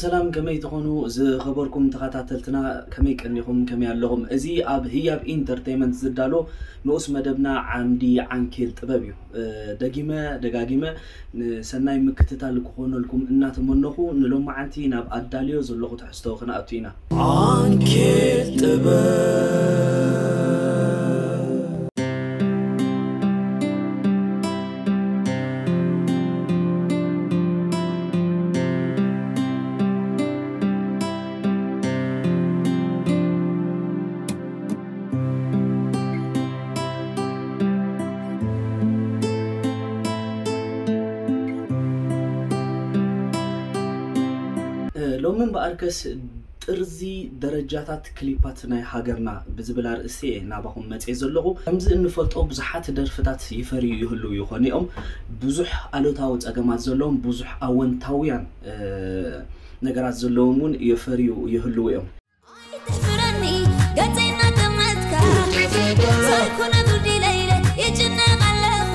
ሰላም፣ ከመይ ትኾኑ ዝኸበርኩም ተኸታተልትና? ከመይ ቀኒኹም? ከመይ ኣለኹም? እዚ ኣብ ህያብ ኢንተርቴይመንት ዝዳሎ ንኡስ መደብና ዓምዲ ዓንኬል ጥበብ እዩ። ደጊመ ደጋጊመ ንሰናይ ምክትታል ክኾነልኩም እናተመነኹ፣ ንሎማዓንቲ ናብ ኣዳልዮ ዘለኹ ትሕዝቶ ክንኣቱ ኢና። ዓንኬል ጥበብ። ሎሚ እምበኣርከስ ጥርዚ ደረጃታት ክሊፓት ናይ ሃገርና ብዝብል ኣርእስቲ እየ ናባኹም መፅየ ዘለኹ። ከምዚ እንፈልጦ ብዙሓት ደርፍታት ይፈርዩ ይህልው ይኾኑ እዮም። ብዙሕ ኣሉታዊ ፀገማት ዘለዎም፣ ብዙሕ ኣወንታውያን ነገራት ዘለዎም እውን ይፈርዩ ይህልው እዮም። ኣይትሕፍረኒ ገፀይ እናጠመትካ፣ ዘይኮነ ብርዲ ለይለ ይጭነቕ ኣለኹ።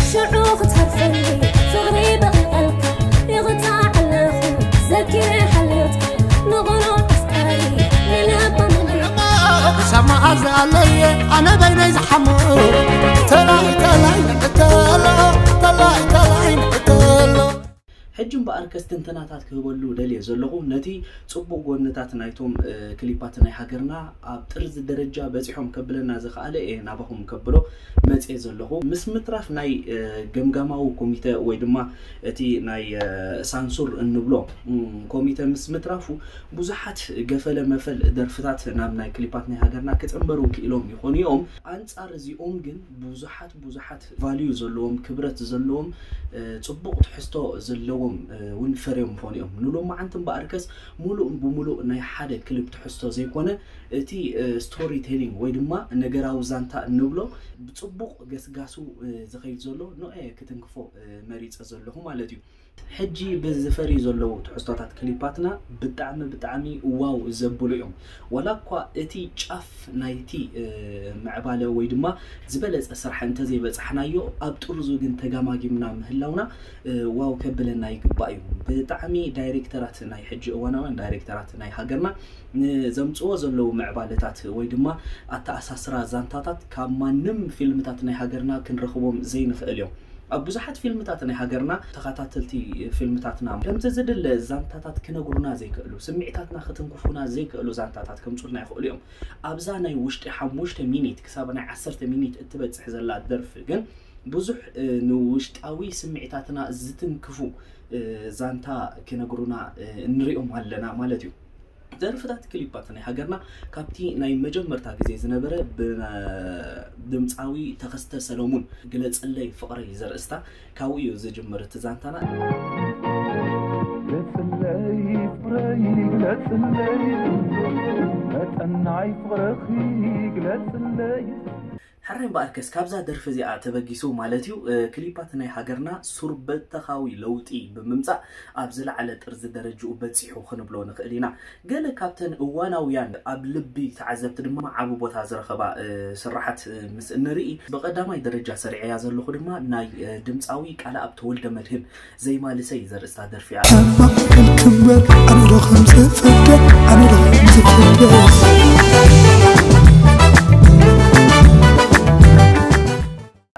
ሽዑ ክትሃርፈኒ ፍቕሪ በቒቐልካ፣ ይቕጻዕ ኣለኹ ዘኪረ ሓልዮትካ፣ ንቑኑዕ ኣፍቃሪ ንለባም ልቢ። ክሳብ መዓዝ ኣለየ ኣነ በይነይ ዝሓሙ፣ ተላይ ተላይ ንዕተሎ፣ ተላይ ተላይ ንዕተሎ። ሕጂ እምበኣርከስ ትንተናታት ክህበሉ ደልየ ዘለኹ፣ ነቲ ጽቡቕ ጎንታት ናይቶም፣ እ፣ ክሊፓት ናይ ሃገርና ኣብ ጥርዚ ደረጃ በጺሖም ከብለና ዝኸኣለ እየ ናባኹም ከብሎ መጽየ ዘለኹ። ምስ ምትራፍ ናይ፣ እ፣ ገምጋማዊ ኮሚተ ወይ ድማ እቲ ናይ፣ እ፣ ሳንሱር እንብሎ፣ እም፣ ኮሚተ ምስ ምትራፉ ብዙሓት ገፈለ መፈል ደርፍታት ናብ ናይ ክሊፓት ናይ ሃገርና ክጽንበሩ ክኢሎም ይኾኑ እዮም። ኣንጻር እዚኦም ግን ብዙሓት ብዙሓት ቫልዩ ዘለዎም፣ ክብረት ዘለዎም፣ እ፣ ጽቡቕ ትሕዝቶ ዘለዎም፣ እ፣ እውን ፈርዮም ይኾኑ እዮም። ንሎማዓንቲ እምበኣርከስ ሙሉእ ብሙሉእ ናይ ሓደ ክሊፕ ትሕዝቶ ዘይኮነ፣ እቲ፣ እ፣ ስቶሪ ቴሊንግ ወይ ድማ ነገራዊ ዛንታ እንብሎ ብጽቡቕ ገስጋሱ፣ እ፣ ዝኸይድ ዘሎ ንዑ እየ ክትንክፎ፣ እ፣ መሪጸ ዘለኹ ማለት እዩ። ሕጂ ብዝፈርዩ ዘለዉ ትሕዝቶታት ክሊፓትና ብጣዕሚ ብጣዕሚ ዋው ዘብሉ እዮም። ዋላ እኳ እቲ ጫፍ ናይቲ፣ እ፣ ምዕባለ ወይ ድማ ዝበለጸ ስራሕ እንተዘይበጻሕናዮ፣ ኣብ ጥርዙ ግን ተጋማጊምና ምህላውና፣ እ፣ ዋው ከብለና ይግባእ እዩ። ብጣዕሚ ዳይሬክተራት፣ ናይ ሕጂ እዋናውያን ዳይሬክተራት ናይ ሃገርና ንዘምጽዎ ዘለዉ ምዕባለታት ወይ ድማ ኣተኣሳስራ ዛንታታት ካብ ማንም ፊልምታት ናይ ሃገርና ክንረኽቦም ዘይንኽእል እዮም። ኣብ ብዙሓት ፊልምታት ናይ ሃገርና ተኸታተልቲ ፊልምታትና ከምቲ ዝድለ ዛንታታት ክነግሩና ዘይክእሉ፣ ስምዒታትና ክትንክፉና ዘይክእሉ ዛንታታት ከምጹልና ይኽእሉ እዮም። ኣብዛ ናይ ውሽጢ ሓሙሽተ ሚኒት ክሳብ ናይ ዓሰርተ ሚኒት እትበጽሕ ዘላ ደርፊ ግን ብዙሕ፣ እ፣ ንውሽጣዊ ስምዒታትና ዝትንክፉ፣ እ፣ ዛንታ ክነግሩና፣ እ፣ ንሪኦም ኣለና ማለት እዩ። ደርፍታት ክሊፓት ናይ ሃገርና ካብቲ ናይ መጀመርታ ግዜ ዝነበረ ብድምፃዊ ተኸስተ ሰለሙን ግለፅለይ ፍቕረይ ዘርእስታ ካብኡ እዩ ዝጅምር እቲ ዛንታና። ግለፅለይ ፍቕረይ ግለፅለይ መጠን ናይ ፍቕረኺ ግለፅለይ። ሕራይ እምበኣርከስ ካብዛ ደርፊ እዚኣ ተበጊሱ ማለት እዩ፣ እ፣ ክሊፓት ናይ ሃገርና ሱር በተኻዊ ለውጢ ብምምጻእ ኣብ ዝለዓለ ጥርዚ ደረጅኡ በጺሑ ክንብሎ ንኽእል ኢና። ገለ ካብተን እዋናውያን ኣብ ልቢ ተዓዘብቲ ድማ ዓቢ ቦታ ዝረኸባ፣ እ፣ ስራሓት፣ እ፣ ምስ እንርኢ ብቐዳማይ ደረጃ ሰሪዐያ ዘለኹ ድማ ናይ፣ እ፣ ድምጻዊ ቃለኣብ ተወልደ መድህን ዘይማልሰይ ዘርእስታ ደርፊ እያ። ሕማቕ ክበር ኣነ ዶ ከም ዝፍደ ኣነ ዶ ከም ዝፍደ።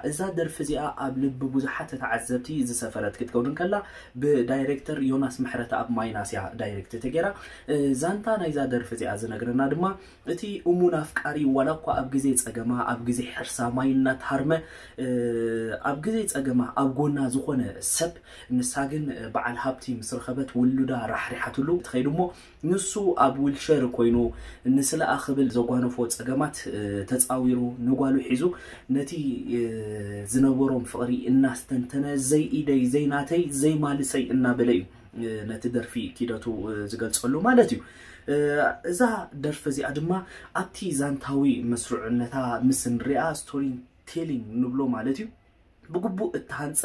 እዛ ደርፊ እዚኣ ኣብ ልቢ ብዙሓት ተዓዘብቲ ዝሰፈረት ክትከውን እንከላ ብዳይሬክተር ዮናስ ምሕረተኣብ ማይናስ እያ ዳይሬክት ተገይራ። እ፣ ዛንታ ናይዛ ደርፊ እዚኣ ዝነግረና ድማ እቲ እሙን ኣፍቃሪ ዋላ እኳ ኣብ ግዜ ጸገማ ኣብ ግዜ ሕርሳ ማይ እናተሃርመ፣ እ፣ ኣብ ግዜ ጸገማ ኣብ ጎና ዝኾነ ሰብ ንሳ ግን በዓል ሃብቲ ምስ ረኸበት ውሉዳ ራሕሪሓትሉ ትኸይድ እሞ ንሱ ኣብ ዊልሸር ኮይኑ ንስለኣ ክብል ዘጓነፎ ጸገማት፣ እ፣ ተጻዊሩ ንጓሉ ሒዙ ነቲ፣ እ፣ ዝነበሮም ፍቕሪ እናስተንተነ ዘይኢደይ ዘይናተይ ዘይማልሰይ እናበለ እዩ፣ እ፣ ነቲ ደርፊ ኪደቱ፣ እ፣ ዝገልጸሉ ማለት እዩ። እ፣ እዛ ደርፊ እዚኣ ድማ ኣብቲ ዛንታዊ መስርዑነታ ምስ ንሪኣ ስቶሪ ቴሊንግ ንብሎ ማለት እዩ። ብግቡእ እተሃንፀ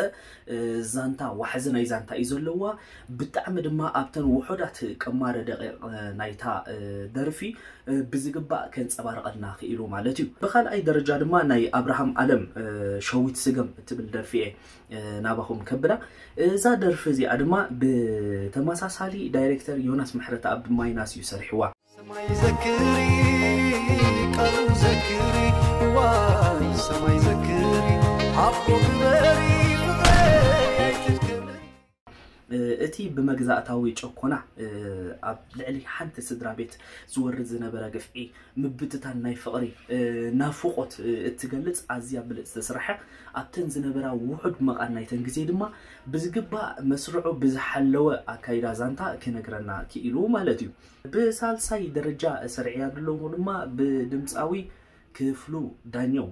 ዛንታ፣ ዋሕዚ ናይ ዛንታ እዩ ዘለዋ። ብጣዕሚ ድማ ኣብተን ውሑዳት ቀማረ ደቂቕ ናይታ ደርፊ ብዝግባእ ከንፀባርቐልና ክኢሉ ማለት እዩ። ብካልኣይ ደረጃ ድማ ናይ ኣብርሃም ኣለም ሸዊት ስገም እትብል ደርፊ እየ ናባኹም ከብላ። እዛ ደርፊ እዚኣ ድማ ብተመሳሳሊ ዳይሬክተር ዮናስ ምሕረተኣብ ማይናስ እዩ ሰሪሕዋ። ሰማይ ዘክሪ፣ ቃሉ ዘክሪ፣ ዋይ ሰማይ ዘክሪ፣ ሓቦ ግበሪ፣ ፍቕረይ ኣይትድከምሪ። እቲ ብመግዛእታዊ ጨኮና ኣብ ልዕሊ ሓንቲ ስድራ ቤት ዝወርድ ዝነበረ ግፍዒ፣ ምብትታን ናይ ፍቕሪ፣ ናፍቖት እትገልጽ ኣዝያ ብልጽ ዝተስርሐ፣ ኣብተን ዝነበራ ውሑድ መቓን ናይተን ግዜ ድማ ብዝግባእ መስርዑ ብዝሓለወ ኣካይዳ ዛንታ ክነግረና ክኢሉ ማለት እዩ። ብሳልሳይ ደረጃ ስርዕያ ዘለኹ ድማ ብድምፃዊ ክፍሉ ዳኘው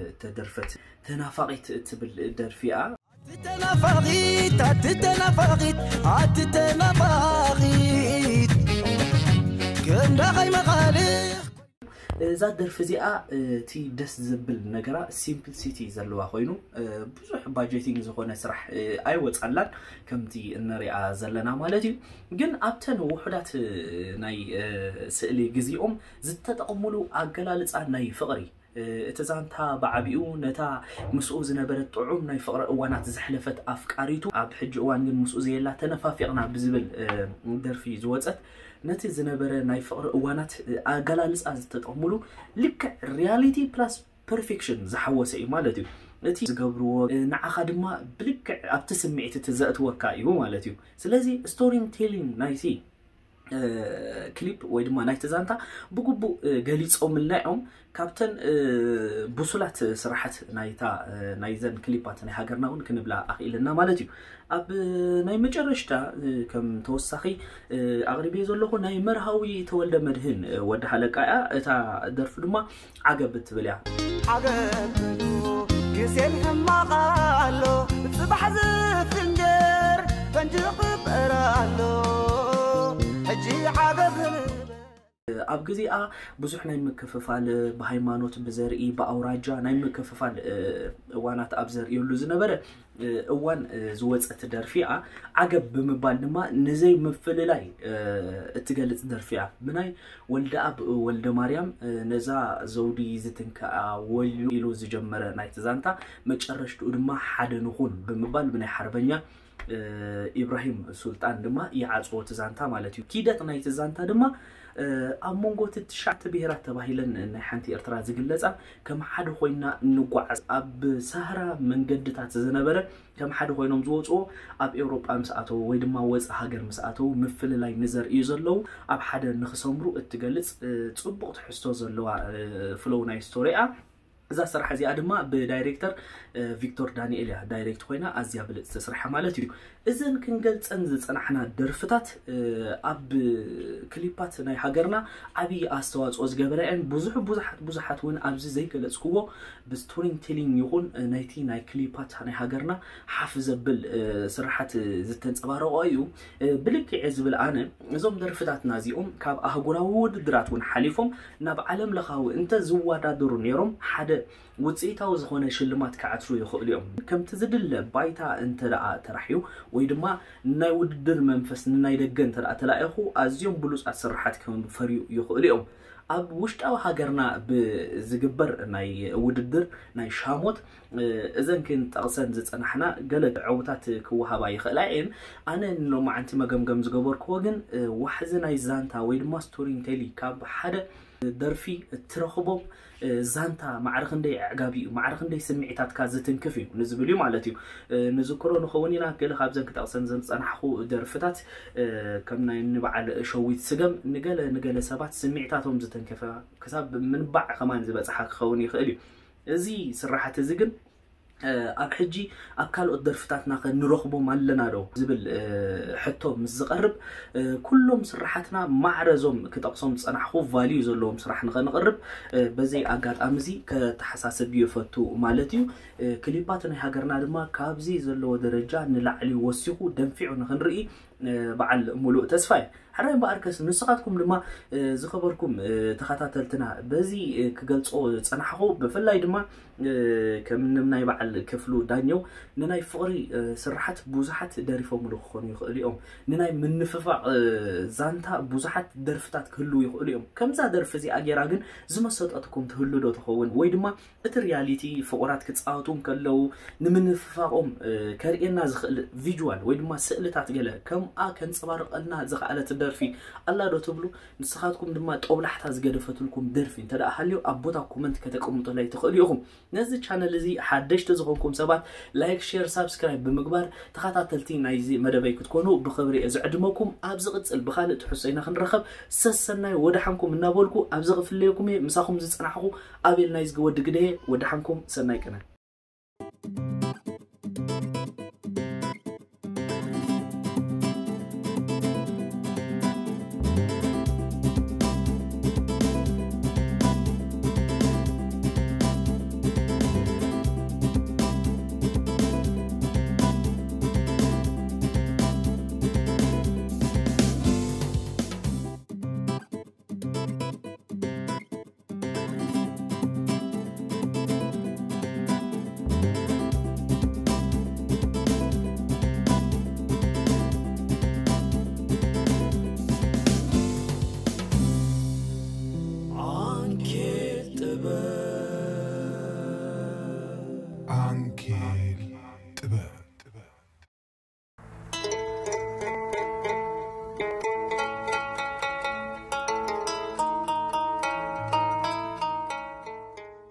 እተደርፈት ተናፋቒት እትብል ደርፊ እያ። ኣትተናፋቒት ኣትተናፋቒት ኣትተናፋቒት ገንዳ ከይመቓልኽ። እዛ ደርፊ እዚኣ እቲ ደስ ዘብል ነገራ ሲምፕልሲቲ ዘለዋ ኮይኑ ብዙሕ ባጀቲንግ ዝኾነ ስራሕ ኣይወፃላን ከምቲ እንሪኣ ዘለና ማለት እዩ። ግን ኣብተን ውሑዳት ናይ ስእሊ ግዜኦም ዝተጠቕሙሉ ኣገላልፃ ናይ ፍቕሪ እቲ ዛንታ ብዓቢኡ ነታ ምስኡ ዝነበረት ጥዑም ናይ ፍቕሪ እዋናት ዘሕለፈት ኣፍቃሪቱ፣ ኣብ ሕጂ እዋን ግን ምስኡ ዘየላ ተነፋፊቕና ብዝብል ደርፊ ዝወፀት፣ ነቲ ዝነበረ ናይ ፍቕሪ እዋናት ኣገላልፃ ዝተጠቕሙሉ ልክዕ ሪያሊቲ ፕላስ ፐርፌክሽን ዝሓወሰ እዩ ማለት እዩ። እቲ ዝገብርዎ ንዓኻ ድማ ብልክዕ ኣብቲ ስምዒት እቲ ዘእትወካ እዩ ማለት እዩ። ስለዚ ስቶሪን ቴሊንግ ናይቲ ክሊፕ ወይ ድማ ናይቲ ዛንታ ብግቡእ ገሊፆምልና እዮም። ካብተን ብሱላት ስራሓት ናይታ ናይዘን ክሊፓት ናይ ሃገርና እውን ክንብላ ኣኽኢልና ማለት እዩ። ኣብ ናይ መጨረሽታ ከም ተወሳኺ ኣቕሪበ ዘለኹ ናይ መርሃዊ ተወልደ መድህን ወዲ ሃለቃ እያ። እታ ደርፊ ድማ ዓገብ እትብል እያ። ዓገብ ግዜን ሕማቕ ኣሎ፣ ጽባሕ ዝፍንጀር ፈንጂ ክበረ ኣሎ፣ ሕጂ ዓገብ ንበል። ኣብ ግዜኣ ብዙሕ ናይ ምክፍፋል፣ ብሃይማኖት፣ ብዘርኢ፣ ብኣውራጃ ናይ ምክፍፋል እዋናት ኣብ ዘርእየሉ ዝነበረ እዋን ዝወፀት ደርፊ እያ። ዓገብ ብምባል ድማ ንዘይ ምፍልላይ እትገልፅ ደርፊ እያ። ብናይ ወልደኣብ ወልደ ማርያም ነዛ ዘውዲ ዝትንከኣ ወዮ ኢሉ ዝጀመረ ናይቲ ዛንታ መጨረሽትኡ ድማ ሓደ ንኹን ብምባል ብናይ ሓርበኛ ኢብራሂም ሱልጣን ድማ ይዓፅዎ እቲ ዛንታ ማለት እዩ። ኪደት ናይቲ ዛንታ ድማ ኣብ መንጎ እቲ ትሽዓተ ብሄራት ተባሂለን ናይ ሓንቲ ኤርትራ ዝግለፃ ከም ሓደ ኮይና እንጓዓዝ፣ ኣብ ሳህራ መንገድታት ዝነበረ ከም ሓደ ኮይኖም ዝወፅዎ፣ ኣብ ኤውሮጳ ምስ ኣተዉ ወይ ድማ ወፃ ሃገር ምስ ኣተዉ ምፍልላይ ንዘርእዩ ዘለዉ ኣብ ሓደ ንክሰምሩ እትገልፅ ፅቡቕ ትሕዝቶ ዘለዋ ፍሎው ናይ ስቶሪ እያ። እዛ ስራሕ እዚኣ ድማ ብዳይሬክተር ቪክቶር ዳንኤል እያ ዳይሬክት ኮይና ኣዝያ ብልፅ ዝተስርሐ ማለት እዩ። እዘን ክንገልፀን ዝፀናሕና ደርፍታት ኣብ ክሊፓት ናይ ሃገርና ዓብዪ ኣስተዋፅኦ ዝገበራ እየን። ብዙሕ ብዙሓት ብዙሓት እውን ኣብዚ ዘይገለፅክዎ ብስቶሪን ቴሊንግ ይኹን ናይቲ ናይ ክሊፓት ናይ ሃገርና ሓፍ ዘብል ስራሓት ዝተንፀባረቆ እዩ። ብልክዕ ዝብል ኣነ እዞም ደርፍታትና እዚኦም ካብ ኣህጉራዊ ውድድራት እውን ሓሊፎም ናብ ዓለም ለኻዊ እንተ ዝወዳደሩ ነይሮም ሓደ ውፅኢታዊ ዝኾነ ሽልማት ክዓትሩ ይኽእሉ እዮም። ከምቲ ዝድለ ባይታ እንተ ደኣ ተራሕዩ ወይ ድማ ናይ ውድድር መንፈስ ንናይ ደገ እንተ ደኣ ተላኢኹ ኣዝዮም ብሉፃት ስራሓት ከፈርዩ ይኽእሉ እዮም። ኣብ ውሽጣዊ ሃገርና ብዝግበር ናይ ውድድር ናይ ሻሞት እዘን ክንጠቕሰን ዝፀናሕና ገለ ዕውታት ክወሃባ ይኽእላ እየን። ኣነ ንሎማዓንቲ መገምገም ዝገበርክዎ ግን ዋሕዚ ናይ ዛንታ ወይ ድማ ስቶሪንቴሊ ካብ ሓደ ደርፊ እትረኽቦም ዛንታ ማዕረ ክንደይ ኣዕጋቢ እዩ፣ ማዕረ ክንደይ ስምዒታትካ ዝትንክፍ እዩ ንዝብል እዩ ማለት እዩ። ንዝክሮ ንኸውን ኢና ገለ ካብዘን ክጠቕሰን ዝፀናሕኹ ደርፍታት ከም ናይ ንበዓል ሸዊት ስገም ንገለ ንገለ ሰባት ስምዒታቶም ዝተንከፈ ክሳብ ምንባዕ ከማን ዝበፅሓ ክኸውን ይኽእል እዩ። እዚ ስራሓት እዚ ግን ኣብ ሕጂ ኣብ ካልኦት ደርፍታትና ከ ንረኽቦም ኣለና ዶ ዝብል ሕቶ ምስ ዝቐርብ ኩሎም ስራሓትና ማዕረ እዞም ክጠቕሶም ዝፀናሕኹ ቫልዩ ዘለዎም ስራሕ ንኸንቕርብ በዚ ኣጋጣሚ እዚ ከተሓሳስብ ይፈቱ ማለት እዩ። ክሊፓት ናይ ሃገርና ድማ ካብዚ ዘለዎ ደረጃ ንላዕሊ ወሲኹ ደንፊዑ ንኽንርኢ በዓል ሙሉእ ተስፋ እየ። ሓራይ እምበኣርከስ ንስኻትኩም ድማ ዝኸበርኩም ተኸታተልትና በዚ ክገልጾ ዝጸናሕኹ፣ ብፍላይ ድማ ከም ናይ በዓል ክፍሉ ዳኘው ንናይ ፍቕሪ ስርሓት ብዙሓት ደሪፎምሉ ክኾኑ ይኽእሉ እዮም። ንናይ ምንፍፋቕ ዛንታ ብዙሓት ደርፍታት ክህልዉ ይኽእሉ እዮም። ከምዛ ደርፊ እዚኣ ጌራ ግን ዝመሰጠትኩም ትህሉ ዶ ትኸውን? ወይ ድማ እቲ ሪያሊቲ ፍቑራት ክጻወቱ እንከለዉ ንምንፍፋቖም ከርእየና ዝኽእል ቪጁዋል ወይ ድማ ስእልታት ገለ ከምኣ ከንጸባርቐልና ዝኸኣለት ደርፊ ኣላ ዶ ትብሉ? ንስኻትኩም ድማ ጦብላሕታ ዝገደፈትልኩም ደርፊ እንተ ደኣ ሃልዩ ኣብ ቦታ ኮመንት ከተቀምጡለይ ትኽእሉ ኢኹም። ነዚ ቻነል እዚ ሓደሽቲ ዝኾንኩም ሰባት ላይክ፣ ሼር፣ ሳብስክራይብ ብምግባር ተኸታተልቲ ናይዚ መደበይ ክትኮኑ ብኽብሪ እየ ዝዕድመኩም። ኣብ ዝቕጽል ብኻልእ ትሕዝቶ ኢና ክንረኸብ። ሰሰናይ ወደሓንኩም እናበልኩ ኣብዚ ክፍለየኩም እየ። ምሳኹም ዝጸናሕኹ ኣቤል ናይዝጊ ወዲ ግደየ። ወደሓንኩም፣ ሰናይ ቅነ።